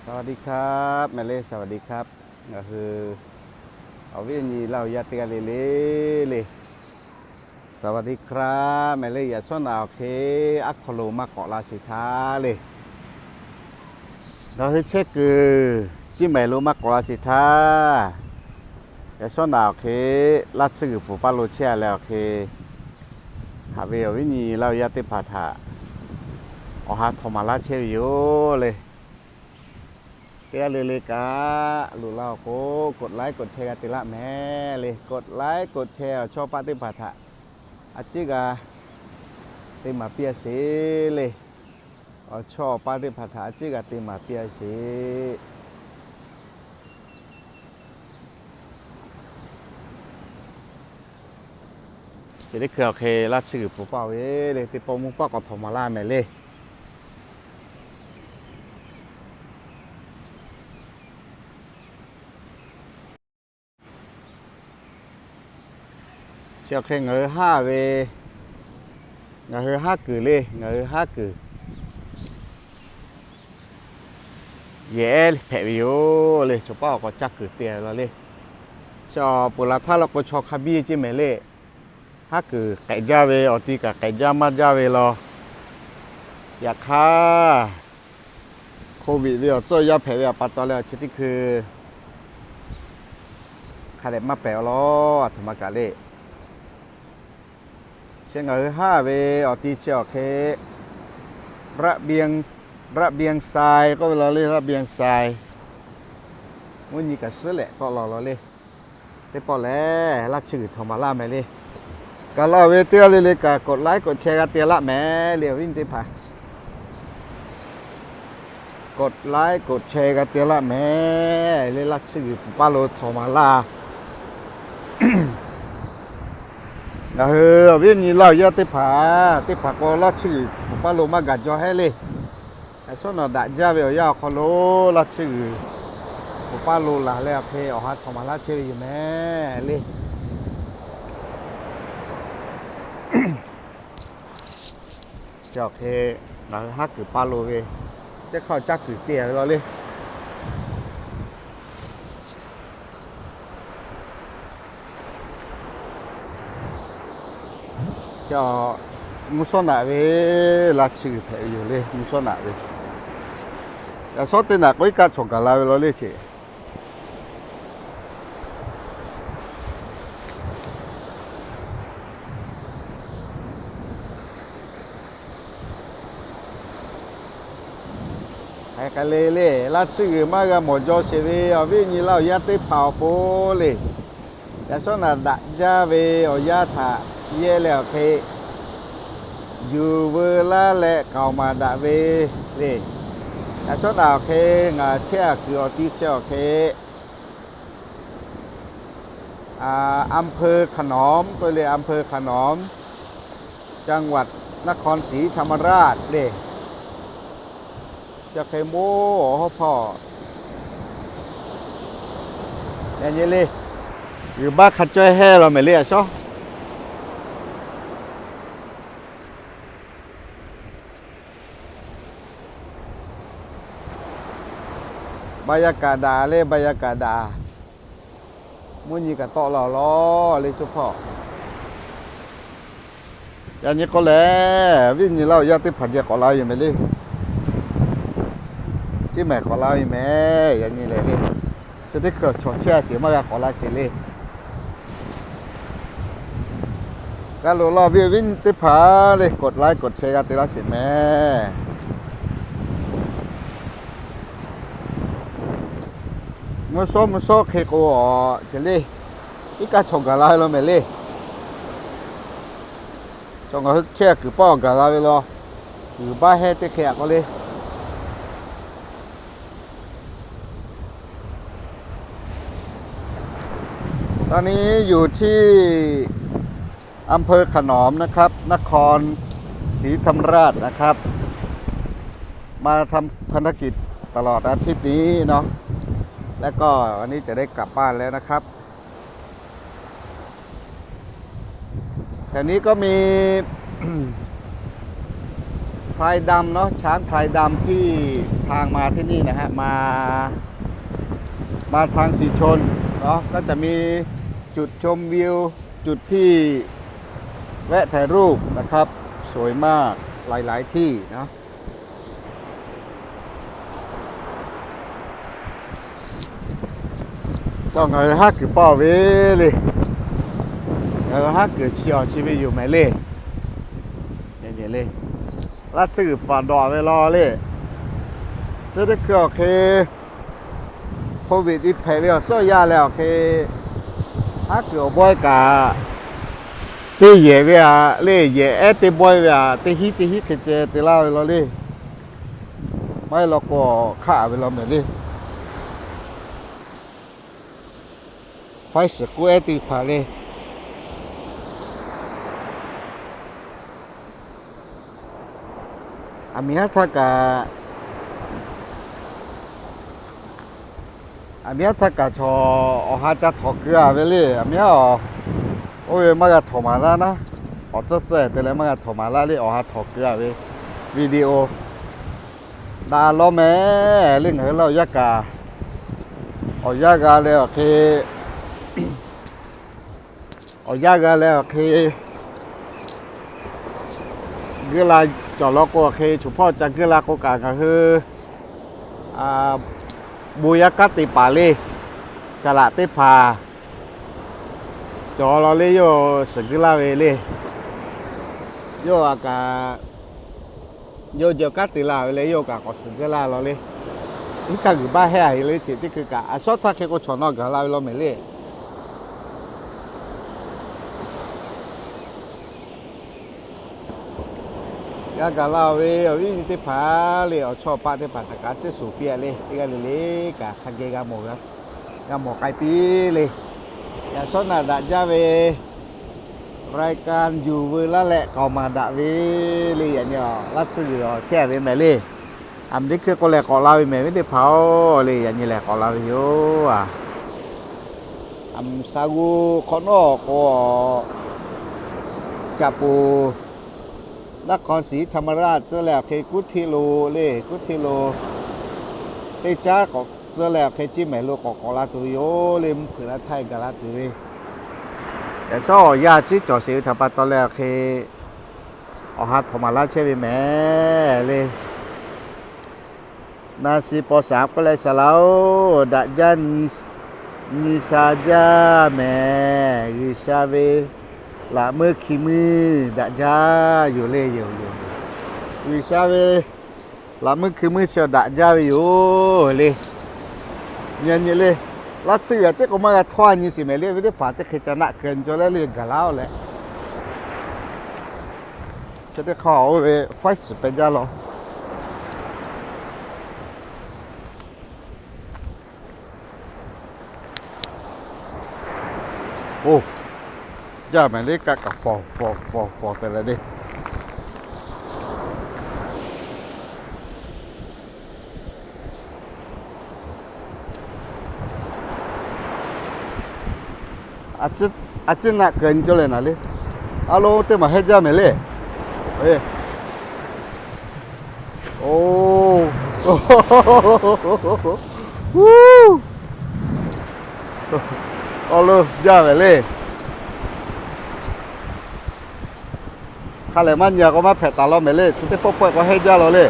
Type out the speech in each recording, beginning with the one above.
สวัสดีครับ mehˍ le, สวัสดีครับ. Ngaˬ hui awˬ viˉ awˬ nyi Laˇ huˍ yaˇ teˇ g'aˇ le le le, สวัสดีครับ mehˍ le. Yaꞈ shawˉ naꞈ awˬ hk'e aˉ hk'aw lo maˇ k'awꞈ la sheˍ htaˇ le. Ngaˬ hui chehˇ kuiˬ Ciˇ mehˍ lo maˇ k'awꞈ la sheˍ htaˇ, yaꞈ shawˉ naꞈ awˬ hk'e Laˇ tsuhˇ g'uiˬ pfuhˍ paˇ lo chehˇ a leh awˬ hk'e, haꞈ ve awˬ viˉ nyi Laˇ huˍ yaˇ teˇ hpaˍ htaꞈ awˬ ha htawnˍ maˍ laˇ chehˇ ve yoˬ le. Teˇ g'aˇ le le kaꞈ loꞈ la awˬ k'o, กดไลค์ กดแชร์ g'a te laˆ mehˍ le. กดไลค์ กดแชร์ awˬ chawˇ paˆ teˇ hpaˍ htaꞈ a ciˉ g'a te maˍ piˇ a sheˍ le. Awˬ chawˇ awˬ paˆ teˇ hpaˍ htaꞈ a ciˉ g'a te maˍ piˇ a sheˍ. Chi teˇ hkui awˬ hk'e Laˇ tsuhˇ g'uiˬ pfuhˍ paˇ ve le, teˇ pawˆ mvuhˇ paˆ k'awꞈ htawnˍ maˍ laˇ mehˍ le. Chi awˬ hk'e ngaˬ hui haˉ ve, ngaˬ hui haˉ kuiˬ le, ngaˬ hui haˉ kuiˬ yehˬ ehˉ hpehꞈ ve yoˬ le. Chaw paˉ awˬ k'awꞈ caˇ kuiˬ te laˬ le. Chi awˬ peuˬ laˬ htaˇ la k'o chaw hk'a biˇ ceˇ mehˍ le. Haˉ kuiˬ k'ehꞈ jaˇ ve awˬ ti kaꞈ k'ehꞈ jaˇ maˇ jaˇ ve law. Yaꞈ hk'aˇ, โควิด ve awˬ tcuhˇ awˬ yaˇ hpehꞈ ve awˬ pa taw leh awˬ chi teˇ hkui hk'a dehꞈ maˇ pehˬ awˬ lawn aˬ htoꞈ ma kaꞈ le. Chi ngaˬ hui haˉ ve awˬ ti chi awˬ hk'e ระเบียงทราย k'oˆ ve law le, ระเบียงทราย. Mvuhˇ nyi kaꞈ suhˉ lehꞈ tawˆ la law le. Teˇ pawˆ lehˬ Laˇ tsuhˇ g'uiˬ htawnˍ maˍ laˇ mehˍ le. Gaˬ la ve teˇ g'aˇ le le kaꞈ กดไลค์ กดแชร์ g'a te laˆ mehˍ le, awˬ viˉ nyi teˇ hpaˍ. กดไลค์ กดแชร์ g'a te laˆ mehˍ le. Laˇ tsuhˇ g'uiˬ pfuhˍ paˇ lo htawnˍ maˍ laˇ. Ngaˬ hui awˬ viˉ awˬ nyi Laˇ huˍ yaˇ teˇ hpaˍ, teˇ hpaˍ k'o Laˇ tsuhˇ g'uiˬ pfuhˍ paˇ lo maˇ gaˬ jaw hehˉ le. Yaꞈ shawˉ naꞈ daꞈ jaˇ ve awˬ yanˇ awˬ hk'aw lo Laˇ tsuhˇ g'uiˬ pfuhˍ paˇ lo laˬ leh awˬ hk'e awˬ ha htawnˍ maˍ laˇ chehˇ ve yoˬ mehˍ le. Chi awˬ hk'e ngaˬ hui haˉ kuiˬ paˇ lo ve, teˇ hk'aˇ caˇ kuiˬ te ve law le. Mvuhˇ shawˉ naꞈ ve Laˇ tsuhˇ g'uiˬ hpehꞈ ve yoˬ le, mvuhˇ shawˉ naꞈ ve. Yaꞈ shawˉ teˇ naꞈ k'o iˉ kaˆ chaw gaˬ la ve law le chi. Hk'aˬ hk'e le le, Laˇ tsuhˇ g'uiˬ maˇ g'a mawˬ jaw sheˍ ve awˬ viˉ awˬ nyi Laˇ huˍ yaˇ teˇ hpaˍ awˬ pon le. Yaꞈ shawˉ naꞈ daꞈ jaˇ ve awˬ yanˇ htaꞈ yehˇ leh awˬ hk'e yuˬ veu laˇ leh k'aoˍ maˍ daꞈ ve le. Yaꞈ shawˉ naꞈ awˬ hk'e ngaˬ chehˇ a kuiˬ awˬ ti chehˇ awˬ hk'e อำเภอขนอม k'oˆ ve le, อำเภอขนอม จังหวัดนครศรีธรรมราช le. Chi hk'e moˇ awˬ hawˉ hpawˇ yaꞈ nyi le, g'uiˬ baˆ hk'a cawehˇ hehˇ law mehˍ le, yaꞈ shawˉ. บรรยากาศ daꞈ le, บรรยากาศ daꞈ. Mvuhˇ nyi kaꞈ tawˆ la law le, coˇ hpawˇ. Yaꞈ nyi k'o lehˬ, viˉ nyi Laˇ huˍ yaˇ teˇ hpaˍ geh k'awꞈ la ve yoˬ mehˍ le. Ciˇ mehˍ k'awꞈ la ve yoˬ mehˍ, yaꞈ nyi lehˬ le. Chi teˇ hkui chaw chehˇ a sheˍ maˇ g'a k'awꞈ la sheˍ le. G'a loꞈ la viˉ viˉ nyi teˇ hpaˍ le, กดไลค์ กดแชร์ g'a te laˇ sheˍ mehˍ. Mvuhˇ shawˉ mvuhˇ shawˉ hk'e k'o, a, ce le, iˉ kaˆ chaw gaˬ la ve law mehˍ le. Chaw ngaˬ hui chehˇ kuiˬ paˇ awˬ gaˬ la ve law, kuiˬ baˆ hehˇ teˇ hk'e a k'o le. Tawˇ ni yuˬ htiˇ อำเภอขนอม นะครับ นครศรีธรรมราช นะครับ มาทำภารกิจตลอดอาทิตย์นี้เนาะ แล้วก็วันนี้จะได้กลับบ้านแล้วนะครับ แถวนี้ก็มี พลายดำเนาะ ช้างพลายดำที่ทางมาที่นี่นะฮะ มา มาทางศรีชลเนาะ ก็จะมีจุดชมวิว จุดที่แวะถ่ายรูปนะครับ สวยมาก หลายๆ ที่เนาะ Tawˇ ngaˬ hui haˉ kuiˬ paw ve le. Ngaˬ hui haˉ kuiˬ chi awˬ chi ve yoˬ mehˍ le. Le, laˇ tsuhˇ g'uiˬ hpaˍ dawꞈ ve law le. Chi teˇ hkui awˬ hk'e, hk'oˆ ve teˇ hpehꞈ ve awˬ tcuhˉ yaˇ leh awˬ hk'e, haˉ kuiˬ awˬ bawehˇ kaꞈ, teˇ yehˬ ve aꞈ le, yehˬ ehˉ teˇ bawehˇ ve aꞈ, teˇ hinˉ teˇ hinˉ hk'e ceh te laˇ ve law le. Maˇ heˆ law k'o, hk'aˆ ve law mehˍ le. Faiˉ suhˍ k'oˆ ehˉ teˇ hpaˍ le. Aˬ miˍ haˉ htaˇ kaꞈ, aˬ miˍ haˉ htaˇ kaꞈ chaw awˬ ha ca htawnˍ keu a ve le. Aˬ miˍ haˉ a, oˇ ve maˇ g'a htawnˍ maˍ laˇ naˉ, awˬ tcuhˇ tcuhˇ te leh maˇ g'a htawnˍ maˍ laˇ le, awˬ ha htawnˍ keu a ve video daꞈ law mehˍ le. Ngaˬ hui laˇ awˬ yaˇ kaꞈ, awˬ yaˇ g'a leh awˬ hk'e, awˬ yaˇ g'a leh awˬ hk'e, geuˆ la cawˬ law k'o awˬ hk'e, choˬ hpawˇ ca geuˆ la k'o kaꞈ ngaˬ hui bon yaˇ kanˉ te paˍ le. Saˍ laꞈ teˇ hpaˍ cawˬ law le, yawˇ suhˍ geuˆ laˇ ve le. Yawˇ a kaꞈ, yawˇ jawꞈ kanˉ te la ve le, yawˇ kaꞈ k'awꞈ suhˍ geuˆ laˇ law le. Iˉ kaˆ g'uiˬ baˆ hehˉ a e le, chi teˇ hkui kaꞈ a shawˉ htaˇ hk'e k'o chaw nawˬ gaˬ la ve law mehˍ le. G'a gaˬ la ve awˬ viˉ nyi teˇ hpaˍ le, awˬ chawˇ awˬ paˆ teˇ hpaˍ htaꞈ kaꞈ ciˉ suˍ piˇ a le. Teˇ g'aˇ le le kaꞈ hk'a geh g'a mawˬ, g'a mawˬ k'ai piˇ le. Yaꞈ shawˉ naꞈ daꞈ jaˇ ve raiˍ kaˍ yuˬ veu laˇ leh k'aoˍ maˍ daꞈ ve le. Yaꞈ nyi laˇ tsuhˇ g'uiˬ awˬ chehˇ ve mehˍ le. Aˬ miˍ teˇ hkui k'o lehˬ k'awꞈ la ve mehˍ ve teˇ hpaˍ-oˬ le. Yaꞈ nyi lehˬ k'awꞈ la ve yoˬ. Aˬ miˍ sa g'uˇ hk'awꞈ nawˉ k'o, Caꞈ poˍ, นครศรีธรรมราช tcuhˉ leh awˬ hk'e kuˉ hteˇ lo le, kuˉ hteˇ lo teˇ caˉ k'awꞈ tcuhˉ leh awˬ hk'e ciˇ mehˍ lo k'awꞈ k'awꞈ la tuˬ yoˬ le. Mvuhˇ hpeuꞈ la htaˇ gaˬ la tuˬ ve, yaꞈ shawˉ awˬ yaˇ ciˉ cawˬ sheˍ ve htaꞈ pa taw leh awˬ hk'e, awˬ ha htawnˍ maˍ laˇ chehˇ ve mehˍ le. Na shi paw shaˍ k'oˆ leh, Saˍ laꞈ-oˬ, daꞈ jaˇ nyi sha jaˇ mehˍ. G'uiˬsha ve laꞈ meuˇ hki meuˇ daꞈ jaˇ yoˬ le yoˬ. G'uiˬsha ve laꞈ meuˇ hki meuˇ chi daꞈ jaˇ ve yoˬ le. Nyi nyi le, laˇ tsuhˇ g'uiˬ teˇ k'o maˇ g'a htawˇ nyi sheˍ mehˍ le. Ve teˇ hpaˍ teˇ hk'e ca naˆ keu nyi jaw leh le gaˬ laˇ-oˬ leh, chi teˇ hk'aˇ oˇ ve faiˉ suhˍ peh jaˇ law. Oˇ, jaˇ mehˍ le, kaˆ kaꞈ fawˬ fawˬ fawˬ fawˬ te leh le. A ciˉ naˆ keu nyi jaw leh naˍ le. A lo teˇ maˬ hehˉ jaˇ mehˍ le. Oˇ, awˬ lo jaˇ mehˍ le. Hk'a lehˬ maˇ nyi a k'o maˇ hpehꞈ taˍ law mehˍ le. Chi teˇ pawˆ pawehˇ k'o hehˉ jaˇ law le.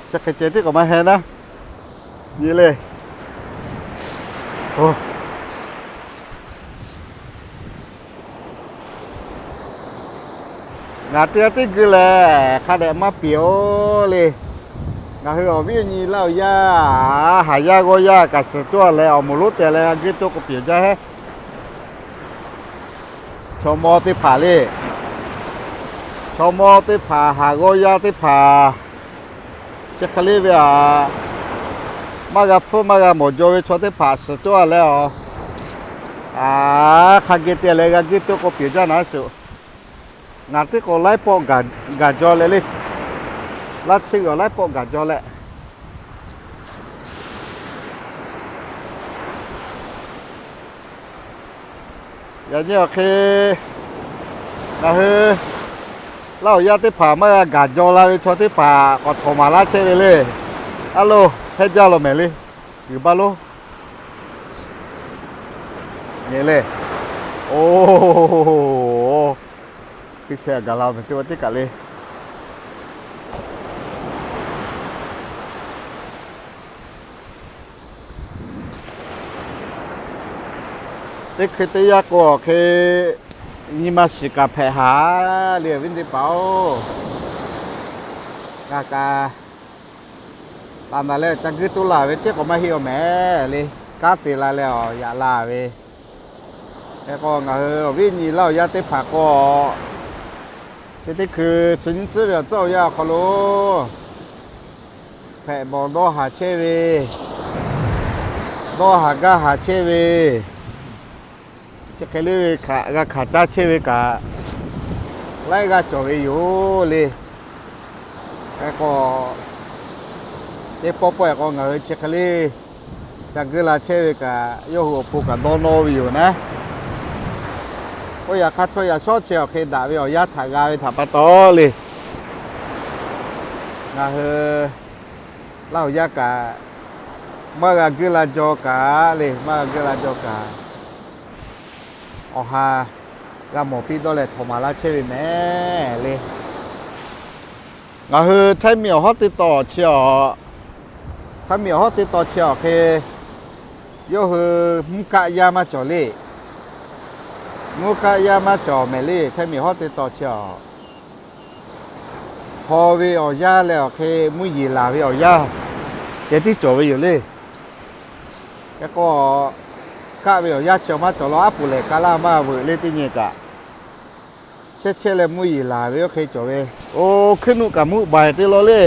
Chi hk'e ceh tiˉ k'awꞈ maˇ heh naˉ nyi le. Ngaˬ teˇ g'aˇ teˇ gui lehˬ hk'a dehꞈ maˇ piˍ-oˬ le. Ngaˬ hui awˬ viˉ awˬ nyi laˇ awˬ yaˇ haˍ yaˇ g'awˇ yaˇ kaꞈ suhˍ toˇ a leh awˬ moˍ lonˉ te leh g'a geuˆ toˇ k'o piˍ jaˇ heˆ. Chaw mawˇ teˇ hpaˍ le, chaw mawˇ teˇ hpaˍ haˍ g'awˇ yaˇ teˇ hpaˍ chi hk'e le ve aꞈ, maˇ g'a hpfuhˇ maˇ g'a mawˬ jaw ve chaw teˇ hpaˍ suhˍ toˇ a leh a, hk'a geh te leh g'a geuˆ toˇ k'o piˍ jaˇ naˉ shuˍ. Ngaˬ teˇ k'o laiˉ pawˆ gaˬ jaw leh le. Laˇ tsuhˇ g'uiˬ laiˉ pawˆ gaˬ jaw leh Yaꞈ nyi awˬ hk'e ngaˬ hui Laˇ awˬ yaˇ teˇ hpaˍ maˇ g'a gaˬ jaw la ve chaw teˇ hpaˍ k'awꞈ htawnˍ maˍ laˇ chehˇ ve le. A lo, heh jaˇ law mehˍ le. G'uiˬ baˇ lonˉ nyi le. Oˇ, hkui sheh gaˬ la mehˍ teˇ g'aˇ teˇ kaꞈ le. Teˇ hkui teˇ yanˇ k'o awˬ hk'e nyi ma shiˍ kaꞈ hpehꞈ haˍ le, awˬ viˉ teˇ hpaˍ-oˬ. Ngaˬ kaꞈ taˍ naˍ leh ca guiˇ tuˉ laˬ ve teˇ k'awꞈ maˇ heˆ awˬ mehˍ le. Kanˉ te la leh awˬ yaꞈ la ve. Hk'e k'o ngaˬ hui awˬ viˉ nyi laˇ awˬ yaˇ teˇ hpaˍ k'o, chi teˇ hkui chi nyiˇ tcuhˉ ve awˬ tcuhˉ awˬ yanˇ awˬ hk'aw lo hpehꞈ bawˬ dawˇ haˍ chehˇ ve, dawˇ haˍ gaˇ haˍ chehˇ ve, chi hk'e le ve htaꞈ g'a hkanˍ caˇ chehˇ ve kaꞈ, laiˉ g'aˇ cawˬ ve yoˬ le. Hk'e k'o, teˇ pawˆ pawˆ-e k'o ngaˬ hui chi hk'e le ca guiˇ la chehˇ ve kaꞈ, yawˇ hui awˬ pon kaꞈ dawˇ nawˇ ve yoˬ naˉ. Oˇ yaꞈ hk'aˇ htawˇ yaꞈ shawˉ chi awˬ hk'e daꞈ ve awˬ yanˇ htaꞈ g'a ve htaꞈ pa taw le, ngaˬ hui laˇ awˬ yaˇ kaꞈ maˇ g'a guiˇ la jaw kaꞈ le, maˇ g'a guiˇ la jaw kaꞈ, awˬ ha g'a mawˬ piˇ dawˇ leh htawnˍ maˍ laˇ chehˇ ve mehˍ le. Ngaˬ hui Htaiˇ miˬ awˬ hawˉ teˇ taw chi a, Htaiˇ miˬ awˬ hawˉ teˇ taw chi awˬ hk'e, yawˇ hui mvuhˇ kaˆ yaˇ maˇ cawˬ le. Mvuhˇ kaˆ yaˇ maˇ cawˬ mehˍ le, Htaiˇ miˬ hawˉ teˇ taw chi a. Hpaw ve awˬ yanˇ leh awˬ hk'e mvuhˇ yeˬ laˬ ve awˬ yanˇ ceh tiˉ cawˬ ve yoˬ le. Hk'e k'o, kaˆ ve awˬ yanˇ chi maˇ cawˬ law, aˉ poꞈ lehˬ ka laˇ maˇ veuꞈ le teˇ nyi kaꞈ, chehˇ chehˇ leh mvuhˇ yeˬ laˬ ve oˇ hk'e cawˬ ve. Oˇ, hkuiˉ nuˆ kaꞈ mvuhˇ baˬ te law le.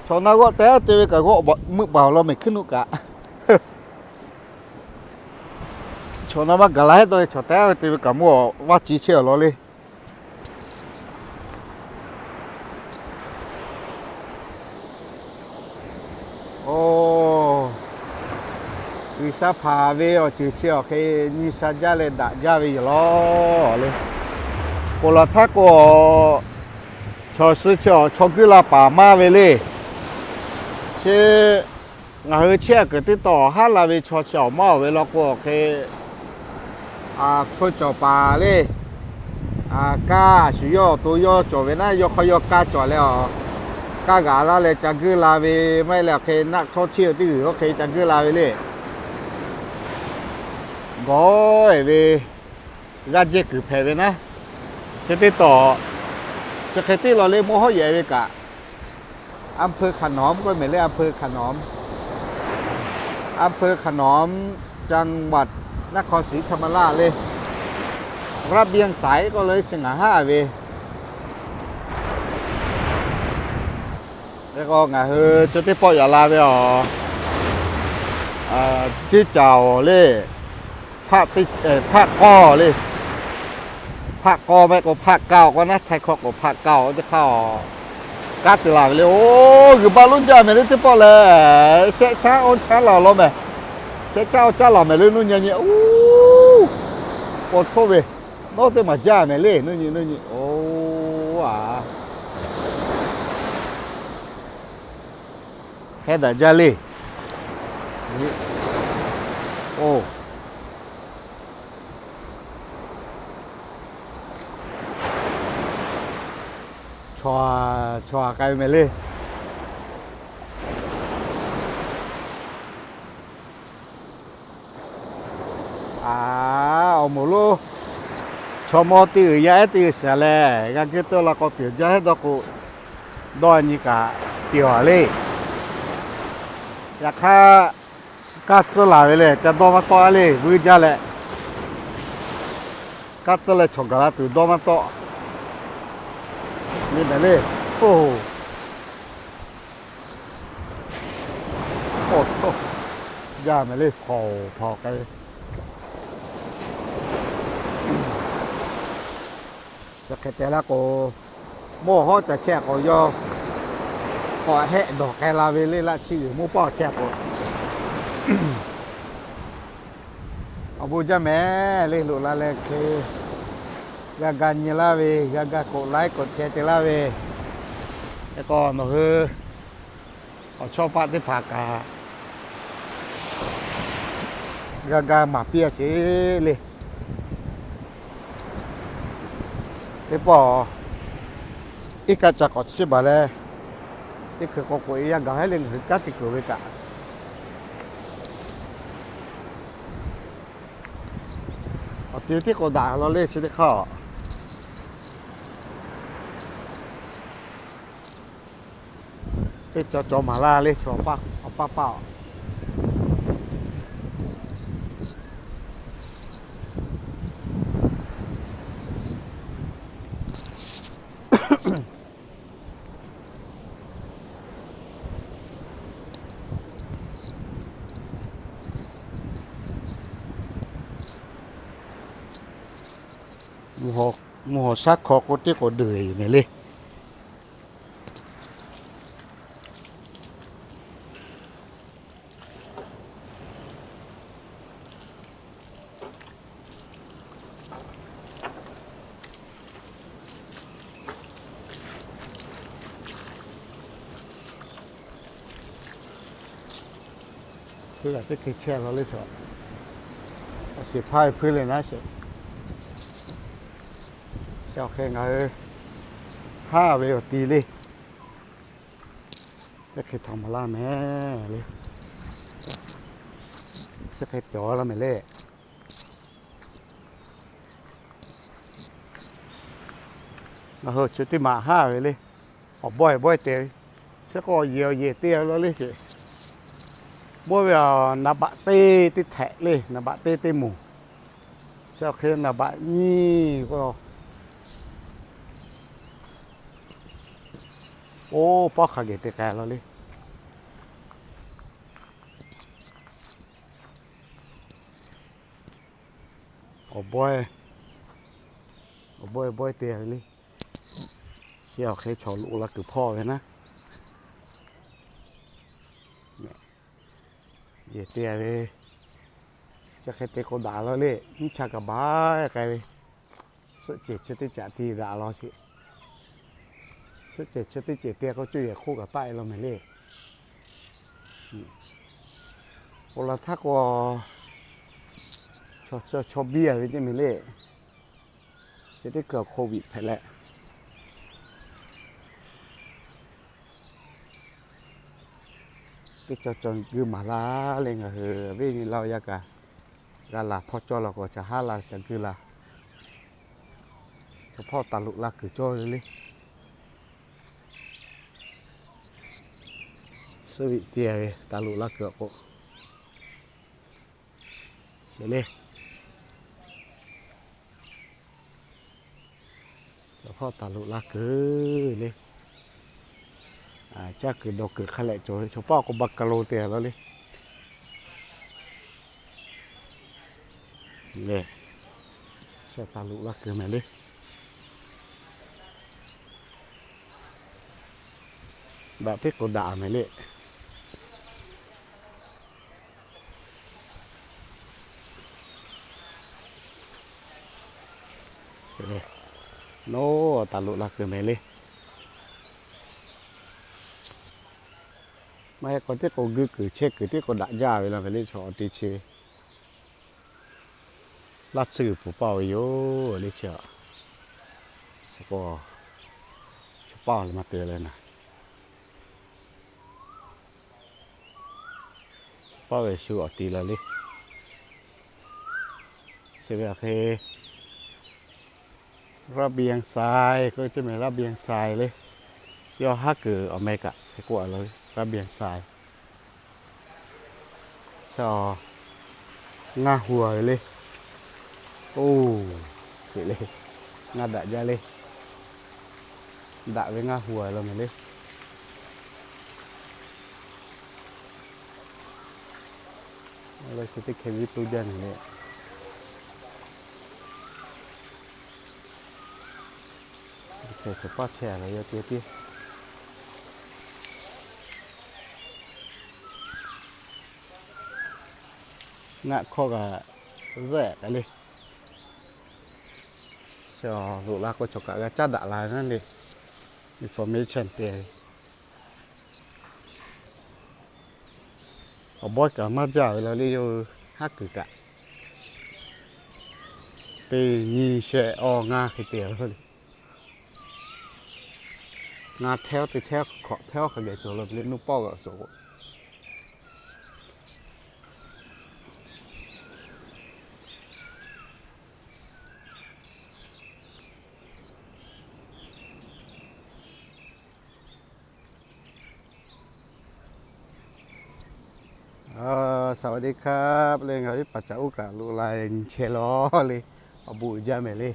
Chaw na g'awˆ te te ve kaꞈ g'awˆ mvuhˇ baˬ law mehˍ hkuiˉ nuˆ kaꞈ. Chaw na maˇ gaˬ la hehˉ dawˇ ve chaw te te ve kaꞈ mvuhˇ vaˇ ci chehˇ awˬ lawn le. Oˇ, G'uiˬsha hpanˍ ve awˬ ceuˬ chi awˬ hk'e nyi sha jaˇ leh daꞈ jaˇ ve yoˬ law le. Ponˬ laˬ htaˇ k'o, chaw suh chi awˬ chaw guiˇ la paˍ maˇ ve le. Chi ngaˬ hui chehˇ kuiˬ teˇ taw haˉ la ve chaw chi awˬ maˇ awˬ ve law k'o awˬ hk'e, hpu cawˬ paˍ le. Kaˇ shuˍ yawˇ awˬ to yawˇ cawˬ ve naˉ, yawˇ hk'aw yawˇ kaˇ cawˬ leh a, kaˇ g'aꞈ laˇ leh ca guiˇ la ve, maˇ heˆ leh awˬ hk'e naˆ htawˇ hteˇ teˇ g'uiˬ oˇ hk'e ca guiˇ la ve le. Gawˬ-e ve g'aˇ jehˇ kuiˬ hpehꞈ ve naˉ, chi teˇ taw, chi hk'e teˇ law le mawˇ hawˉ yehˬ ve kaꞈ, อำเภอขนอม k'oˆ mehˍ le, อำเภอขนอม อำเภอขนอม จังหวัดนครศรีธรรมราช le, ระเบียงสาย k'oˆ le chi ngaˬ haˉ ve. Hk'e k'o ngaˬ hui chi teˇ pawˆ yaꞈ la ve a, ceˇ caˍ awˬ le, hpaˆ k'awˇ le, hpaˆ k'awˇ mehˆ k'o hpaˆ kaˇ awˬ k'o naˉ, Htaiˇ hkawˇ k'o hpaˆ kaˇ awˬ teˇ hk'aˇ a, kanˉ te la ve le. Oˇ, g'uiˬ baˇ lonˉ jaˇ mehˍ le teˇ pawˆ lehˬ, shehˆ caˉ awˇ caˉ laˬ law mehˍ. Shehˆ caˉ awˇ caˉ laˬ mehˍ le nuˇ nyi nyi. Oˇ, paw htoˇ ve, nawˉ teˇ maˬ jaˇ mehˍ le nuˇ nyi nuˇ nyi. Oˇ, a, heh daꞈ jaˇ le. Oˇ, chaw, chaw k'ai mehˍ le. A, awˬ moˍ lonˉ chaw mawˇ teˇ g'uiˬ yaˇ ehˉ teˇ g'uiˬ shaˍ lehˬ, g'a geh tawˆ la k'aw pyawˬ jaˇ hehˉ dawˇ k'o, dawˇ nyi kaꞈ pyawˬ le. Yaꞈ hk'aˇ, kaˇ tcuhˇ laˬ ve lehˬ ca dawˇ maˇ tawˆ a le, vuiˇ jaˇ leh, kaˇ tcuhˇ leh chaw gaˬ la tuˬ dawˇ maˇ tawˆ. Nyi mehˍ le. Oˇ, jaˇ mehˍ le, hpaw hpaw k'ai ve. Chi hk'e te laˇ k'o, mawˇ hawˉ ca chehˇ k'o yawˇ k'awꞈ hehˆ dawˬ k'ai la ve le, laꞈ chi g'uiˬ mawˇ pawˆ chehˇ k'o, awˬ bon jaˇ mehˍ le, loꞈ la leh hk'e G'a ga nyi laˇ ve, g'a ga k'oꞈ laiˉ k'oꞈ chehˇ te laˇ ve, hk'e k'o nawˬ hui awˬ chawˇ paˆ teˇ hpaˍ kaꞈ g'a ga maˍ piˇ a sheˍ le. Teˇ pawˆ iˉ kaˆ ca k'awꞈ chiˇ baˬ leh, teˇ hkui k'o k'oꞈ e yaˇ gaˬ hehˉ le, ngaˬ hui kanˉ te kuiˬ ve kaꞈ. Awˬ ti tiˉ k'o daꞈ la le chi teˇ hk'aˇ. Teˇ cawˬ cawˬ maˍ laˇ le, chaw awˬ paˇ paˇ-oˬ. Mvuhˇ haw shaˉ hk'aw k'o teˇ k'o deuˬ yoˬ mehˍ le. Hpuiˇ kaꞈ teˇ hk'e chehˇ la le chaw. Awˬ shiˍ hpaˇ ve hpuiˇ le naˉ sheˍ. Chi awˬ hk'e ngaˬ hui haˉ ve awˬ ti le. Teˇ hk'e htaꞈ maˍ laˇ mehˍ le. Chi hk'e cawˬ la mehˍ le. Ngaˬ hui chi teˇ maꞈ haˉ ve le. Awˬ bawehˇ bawehˇ te ve, chi k'o awˬ yehˬ awˬ yehˬ te la le ce. Bawehˇ ve a, naˍ baꞈ teˇ teˇ htehꞈ le, naˍ baꞈ teˇ teˇ moˍ. Chi awˬ hk'e naˍ baꞈ nyiˇ k'o, oˇ pawˆ hk'a geh te k'ai la le. Awˬ bawehˇ, awˬ bawehˇ bawehˇ te ve le. Chi awˬ hk'e chaw loꞈ la kuiˬ hpawˇ ve naˉ. Yehˬ te ve, chi hk'e te k'o daꞈ la le, nyiˇ cha kaꞈ baˬ k'ai ve. Suhˆ cehˬ chi teˇ caꞈ te daꞈ la sheˍ. Suhˆ cehˬ chi teˇ cehˬ te k'o cuˇ yehˬ hk'oˆ kaꞈ taˆ e la mehˍ le. Oˇ la htaˇ k'o, chaw chaw biˇ a ve ceˇ mehˍ le. Chi teˇ hkui COVID hpehꞈ leh, teˇ cawˬ cawˬ guiˇ maˍ la le, ngaˬ hui venˇ nyi laˇ yaˇ kaꞈ g'a laˬ hpawˇ cawˇ la k'o, ca haˉ la ca guiˇ la. Chaw hpawˇ taˍ loꞈ la kuiˬ cawˇ ve le. Suhˆ viꞈ te ve taˍ loꞈ la kuiˬ a k'o, sheˍ le. Chaw hpawˇ taˍ loꞈ la kuiˬ le. Caˇ kuiˬ dawˬ kuiˬ hk'a lehꞈ cawˬ ve, chaw paˆ k'o ba ka lo te la le. Lehˬ, shaˍ taˍ loꞈ la kuiˬ mehˍ le. Daꞈ teˇ k'o daꞈ mehˍ le. Nawˬ taˍ loꞈ la kuiˬ mehˍ le. Maˇ heˆ k'o teˇ k'o guiˇ kuiˬ chehˇ kuiˬ teˇ k'o daꞈ jaˇ ve la mehˍ le, chaw awˬ te chi ve. Laˇ tsuhˇ g'uiˬ pfuhˍ paˇ ve yoˬ le chi a. K'o, chaw paˇ le maˇ te leh naˍ. Paˇ ve shu awˬ ti la le. Chi ve awˬ hk'e ระเบียงทราย k'oˆ ve ceˇ mehˍ, ระเบียงทราย le. Yawˇ haˉ kuiˬ awˬ meh kaꞈ hk'e k'oˆ a la ve, ระเบียงทราย. Shaw, ngaˇ hu a ve le. Oˇ, le, ngaˇ daꞈ jaˇ le. Daꞈ ve ngaˇ hu a la mehˍ le. Leh chi teˇ hkeh viˉ toˇ jaˇ nyi le. Hkeh shawˍ paˇ chehˇ a la yaˇ te tiˉ. Ngaˆ hkawˇ kaꞈ zehˆ k'ai le. Loꞈ la k'o cawˬ kaꞈ g'a caˉ daꞈ la ve naˉ le. Information te ve. Awˬ bawehˇ kaꞈ maˇ jaˇ ve la le yoˬ. Haˉ kuiˬ kaꞈ teˇ nyi shehˆ awˇ ngaˇ hk'e te ve le. Ngaˇ hteˇ teˇ hteˇ hkawꞈ hteˇ hk'a geh cawˬ la ve le nuˇ pawˆ g'aꞈ suhˍ k'o. Saˍ vaˍ de hkaˇ le, ngaˬ viˉ paˍ caꞈ uˉ kaꞈ loꞈ la nyi chehˇ law le. Awˬ bon uiˍ jaˇ mehˍ le.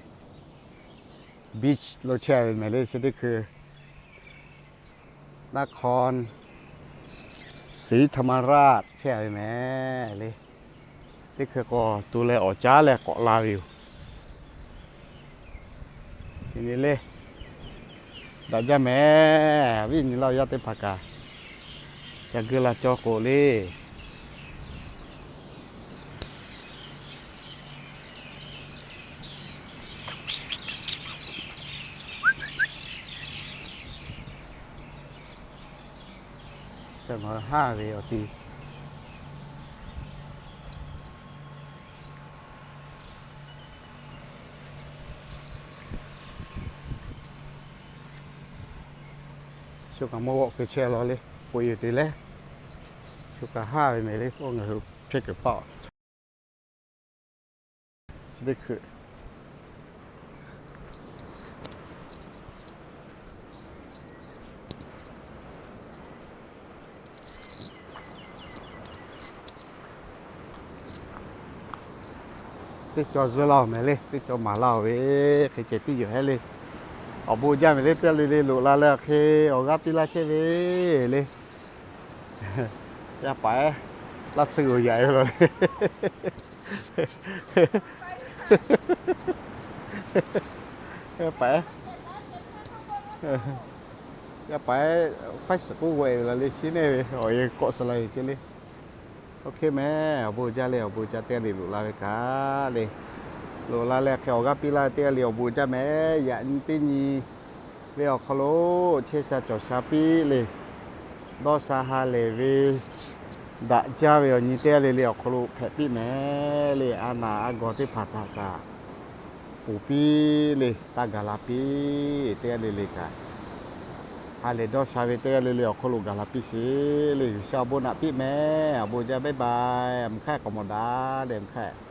Beach lo chehˇ ve mehˍ le, chi teˇ hkui นครศรีธรรมราช chehˇ ve mehˍ le. Teˇ hkui k'o tu leh awˬ caˉ leh k'awꞈ la ve yoˬ. Chi nyi le, daꞈ jaˇ mehˍ. Viˉ nyi laˇ yaˇ teˇ hpaˍ kaꞈ ca gu la cawˬ k'o le. Chi ngaˬ haˇ ve awˬ ti shu kaꞈ mawˇ g'awˆ hkui chehˇ law le, k'oꞈ e te leh, shu kaꞈ haˇ ve mehˍ le, oˇ ngaˬ hui hpehˇ kuiˬ paˆ chi teˇ hkui teˇ cawˬ zuhˇ laˇ oˬ mehˍ le, teˇ cawˬ maˍ laˇ oˬ ve, hk'e ceh tiˉ yoˬ hehˉ le. Awˬ bon jaˇ mehˍ le, teˇ g'aˇ le le loꞈ la leh hk'e awˬ g'aˇ piˇ laˇ chehˇ ve le. Yaˇ paˍ ehˉ, laˇ tsuhˇ g'uiˬ yaꞈ ve law le. Yaˇ paˍ ehˉ, yaˇ paˍ ehˉ, faˆ suhˍ k'oˆ g'awˆ e ve la le, chi neˇ ve awˬ e kawˆ suh la ve ce le. Oˇ hk'e mehˍ, awˬ bon jaˇ le, awˬ bon jaˇ teˇ g'aˇ le loꞈ la ve kaꞈ le. Loꞈ la leh hk'e awˬ g'aˇ piˇ laˇ teˇ g'aˇ le awˬ bon jaˇ mehˍ. Yaꞈ nyi teˇ nyi ve awˬ hk'aw lo chehˇ sha cawˬ sha piˇ le. Dawˇ sha ha lehˬ ve, daꞈ jaˇ ve awˬ nyi teˇ g'aˇ le le awˬ hk'aw lo hpehꞈ piˇ mehˍ le. A naˍ a gawˬ teˇ hpaˍ htaꞈ kaꞈ ponˬ piˇ le, taˇ gaˬ la piˇ. Teˇ g'aˇ le le kaꞈ ha lehˬ dawˇ sha ve teˇ g'aˇ le le awˬ hk'aw lo gaˬ la piˇ sheˍ le. G'uiˬsha awˬ bon naꞈ piˇ mehˍ. Awˬ bon jaˇ, bye bye. Mvuhˇ hk'aˇ k'awꞈ mawˬ daꞈ leh mvuhˇ hk'aˇ